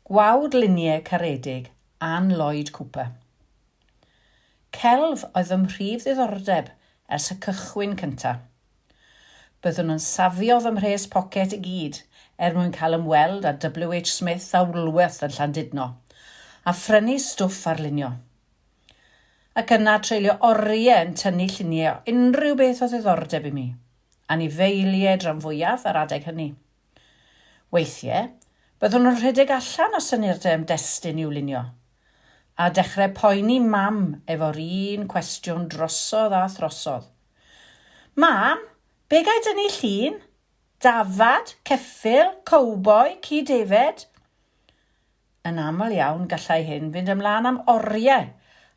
Gwawd luniau caredig Ann Lloyd Cooper. Celf oedd fy mhrif ddiddordeb ers y cychwyn cynta'. Byddwn yn safio fy mhres poced i gyd er mwyn cael ymweld â WH Smith a Woolworth yn Llandudno a phrynu stwff arlunio. Ac yna treulio oriau yn tynnu lluniau o unrhyw beth o ddiddordeb i mi, anifeiliaid ran fwyaf ar adeg hynny. Weithiau, byddwn yn rhedeg allan o syniadau am destun i'w lunio, a dechrau poeni Mam efo'r un cwestiwn drosodd a throsodd. Mam, be ga i dynnu llun? Dafad? Ceffyl? Cowboi? Ci defaid? Yn aml iawn gallai hyn fynd ymlaen am oriau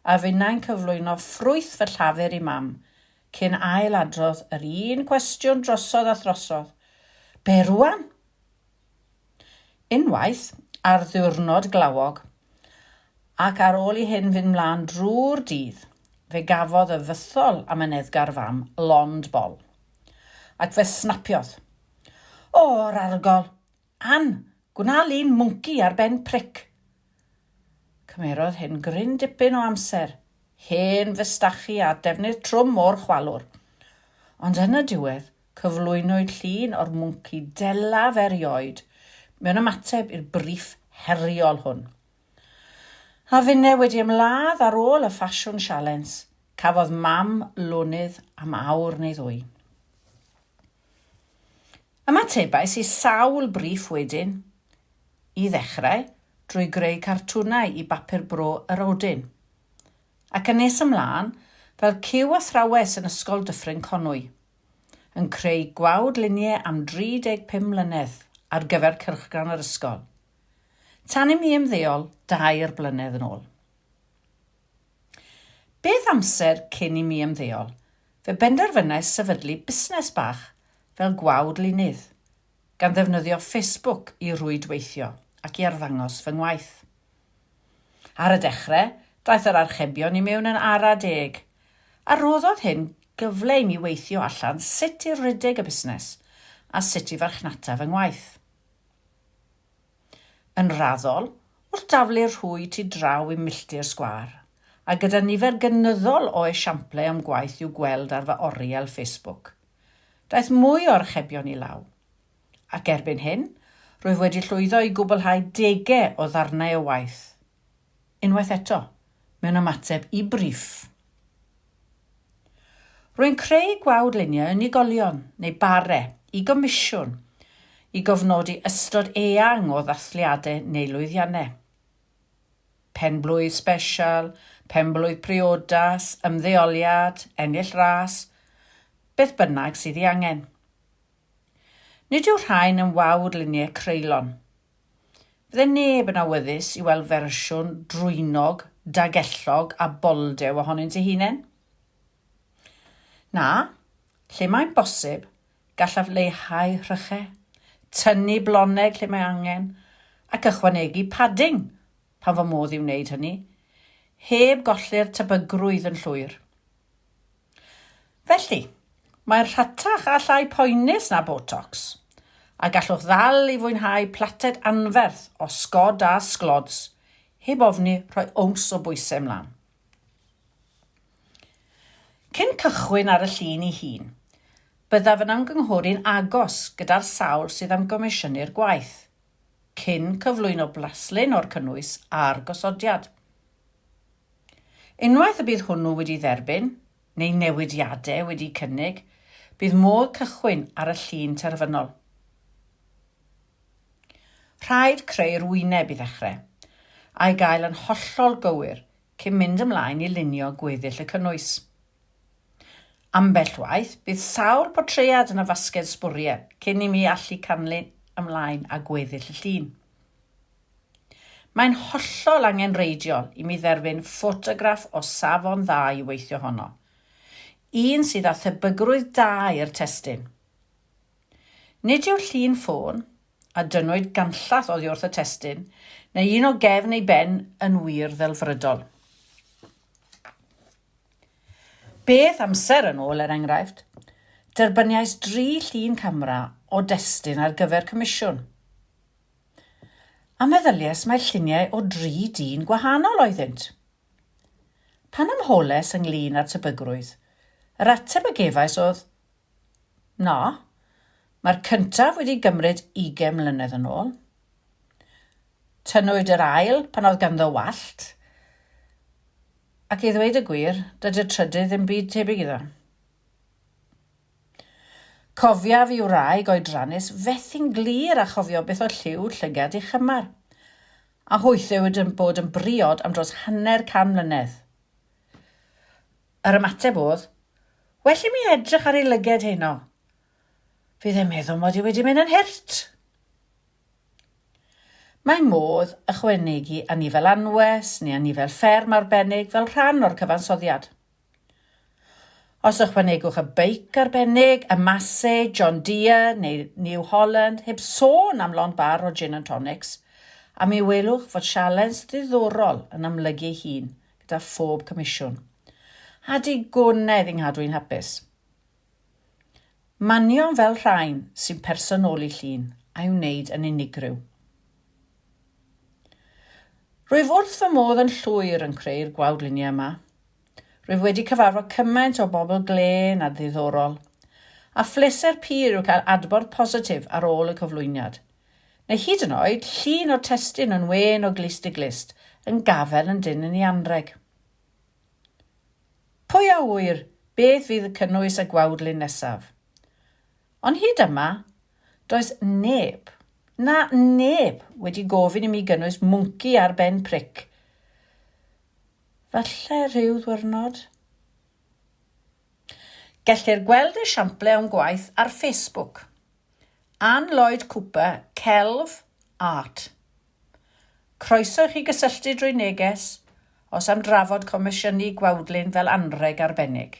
a finnau'n cyflwyno ffrwyth fy llafur i Mam cyn ail adrodd yr un cwestiwn drosodd a throsodd, Be rŵan? Unwaith, ar ddiwrnod glawog, ac ar ôl i hyn fynd mlaen drwy'r dydd, fe gafodd y fythol amyneddgar fam lond bol. Ac fe snapiodd. O'r argol! Ann, gwna lun mwnci ar ben pric! Cymerodd hyn gryn dipyn o amser, hen fystachu a defnydd trwm o'r chwalwr. Ond yn y diwedd, cyflwynwyd llun o'r mwnci delaf erioed mewn ymateb i'r briff heriol hwn. A finne wedi ymladd ar ôl y ffasiwn sialens, cafodd mam lonydd am awr neu ddwy. Ymatebais i sawl briff wedyn, i ddechrau drwy greu cartwnau i bapur bro Yr Odyn, ac yn nes ymlaen fel cyw athrawes yn Ysgol Dyffryn Conwy, yn creu gwawd luniau am 35 mlynedd ar gyfer cylchgrawn yr ysgol, tan i mi ymddeol dair blynedd yn ôl. Beth amser cyn i mi ymddeol, fe benderfynais sefydlu busnes bach fel gwawd lunydd, gan ddefnyddio Facebook i rwydweithio ac i arddangos fy ngwaith. Ar y dechrau, daeth yr archebion i mewn yn ara deg, a rhoddodd hyn gyfle i mi weithio allan sut i redeg y busnes a sut i farchnata fy ngwaith. Yn raddol, wrth daflu'r rhwyd tu draw i'm milltir sgwâr, a gyda nifer gynyddol o esiamplau o'm gwaith i'w gweld ar fy oriel Facebook, daeth mwy o archebion i law. Ac erbyn hyn, rwyf wedi llwyddo i gwblhau degau o ddarnau o waith. Unwaith eto, mewn ymateb i briff. Rwy'n creu gwawdluniau unigolion neu bare i gomisiwn i gofnodi ystod eang o ddathliadau neu lwyddiannau. Pen-blwydd sbesial, pen-blwydd priodas, ymddeoliad, ennill ras, beth bynnag sydd ei angen. Nid yw'r rhain yn wawdluniau creulon. Fydde neb yn awyddus i weld fersiwn drwynog, dagellog a boldew ohonynt eu hunain. Na, lle mae'n bosib, gallaf leihau rhychau, tynnu bloneg lle mae angen, ac ychwanegu padding pan fo modd i wneud hynny, heb golli'r tebygrwydd yn llwyr. Felly, mae'n rhatach a llai poenus na Botox, a gallwch ddal i fwynhau plated anferth o sgod a sglods heb ofni rhoi owns o bwysau mlaen. Cyn cychwyn ar y llun ei hun, byddaf yn ymgynghori'n agos gyda'r sawl sydd am gomisiynu'r gwaith, cyn cyflwyno blaslun o'r cynnwys a'r gosodiad. Unwaith y bydd hwnnw wedi dderbyn, neu newidiadau wedi'u cynnig, bydd modd cychwyn ar y llun terfynol. Rhaid creu'r wyneb i ddechrau, a'i gael yn hollol gywir cyn mynd ymlaen i lunio gweddill y cynnwys. Ambell waith, bydd sawl portread yn y fasged sbwriel cyn i mi allu canlyn ymlaen â gweddill y llun. Mae'n hollol angenrheidiol i mi dderbyn ffotograff o safon dda i weithio honno. Un sydd â thebygrwydd da i'r testun. Nid yw'r llun ffôn, a dynnwyd ganllath oddi wrth y testun, neu un o gefn ei ben yn wir ddelfrydol. Beth amser yn ôl, er enghraifft, derbyniais dri llun camera o destun ar gyfer comisiwn. A meddyliais mai lluniau o dri dyn gwahanol oeddynt. Pan ymholes ynglŷn â'r tebygrwydd, yr ateb a gefais oedd, Na, mae'r cyntaf wedi gymryd ugain mlynedd yn ôl. Tynnwyd yr ail pan oedd ganddo wallt, ac i ddweud y gwir, dydy'r trydydd ddim byd tebyg iddo. Cofiaf i wraig oedrannus fethu'n glir â chofio beth oedd lliw llygad ei chymar, a hwythau wedi bod yn briod am dros hanner can mlynedd. Yr ymateb oedd, Well i mi edrych ar ei lyged heno. Fydd e'n meddwl mod i wedi mynd yn hurt. Mae modd ychwanegu anifel anwes neu anifel fferm arbennig fel rhan o'r cyfansoddiad. Os ychwanegwch y beic arbennig, y Massey, John Deere neu New Holland, heb sôn am lond bar o gin and tonics, a mi welwch fod sialens ddiddorol yn amlygu ei hun gyda phob comisiwn. A digonedd i nghadw i'n hapus. Manion fel rhain sy'n personoli llun a'i wneud yn unigryw. Rwyf wrth fy modd yn llwyr yn creu'r gwawdluniau yma. Rwyf wedi cyfarfod cymaint o bobl glên a ddiddorol, a phleser pur yw cael adborth positif ar ôl y cyflwyniad, neu hyd yn oed llun o'r testun yn wên o glust i glust, yn gafael yn dynn yn ei anrheg. Pwy a ŵyr beth fydd cynnwys y gwawdlun nesaf? Ond hyd yma, does neb, na neb, wedi gofyn i mi gynnwys mwnci ar ben pric. Falle rhyw ddwyrnod. Gellir gweld esiample o'm gwaith ar Facebook. Ann Lloyd Cooper, Celf, Art. Croeso i chi gysylltu drwy neges os am drafod comisiynu gwawdlun fel anrheg arbennig.